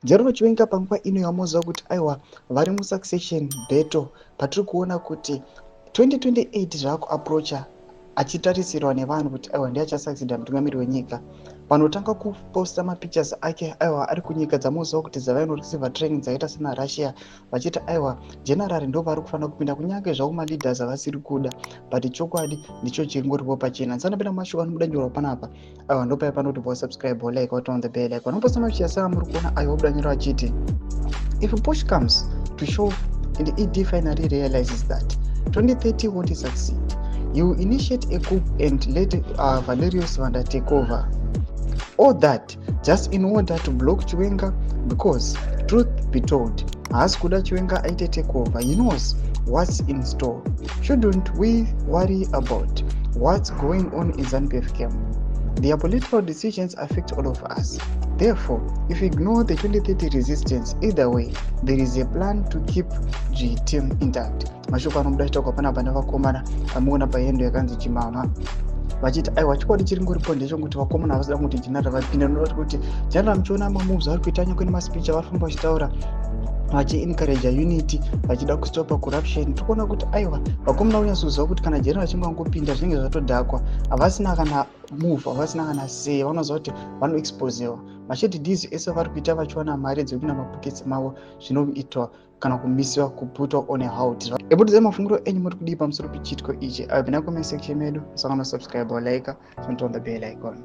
General Chiwenga panguva ino yamoziva kuti aiwa, vari musuccession battle, patiri kuona kuti 2028 zvaakuapproacha, achitarisirwa nevanhu kuti aiwa, ndiye achasucceda mutungamiri wenyika. Panotanga kuposta mapictures ake, aiwa, ari kunyika dzamoziva kuti dzavainoreceiva training, dzakaita sena Russia, vachiti aiwa, general ndo vari kufanira kupinda, kunyange zvavo maleaders havasiri kuda, but chokwadi ndicho chingoripo pachena. Ndisanapinda mashoko anobuda nyorwa panapa, aiwa, ndopai panoti subscribe, like, turn on the bell icon. Vanoposta mapictures amuri kuona, aiwa, buda nyora vachiti, "If push comes to shove and ED finally realizes that 2030 won't succeed, he will initiate a coup and let Valerio Sibanda take over. All that just in order to block Chiwenga, because truth be told, haasi kuda Chiwenga aite take over. He knows what's in store. Shouldn't we worry about what's going on in ZANU-PF camp? Their political decisions affect all of us. Therefore, if you ignore the 2030 resistance, either way there is a plan to keep the team intact." Mashoko anobuda achitaurwa panapa nevakomana amuona pahandle yakanzi Chimama, vachiti aiwa, chokwadi chiri ngoripo ndechekuti vakomana havasida kuti general vapinda. Noda kuti general, muchiona mamoves ari kuita, nyangwe nemaspeech avari vachitaura, vachiencouragea unity, vachida kustopa corruption, tiri kuona kuti aiwa, vakomana kunyatsoziva kuti kana general vachinge vangopinda, zvinenge zvatodhakwa. Havasina kana move, havasina kana sei, vanoziva kuti vanoexposewa. Mashady deals ese vari kuita vachiwana mari dzekupinda mapoketsi mavo, zvinoitwa kana kumisiwa, kuputwa on a halt. Ebudidzai mafungiro enyu, muri kudii pamusoro pechiitiko ichi? Ayo, pinda comment section medu, musangano subscribe, like, turn on the bell icon.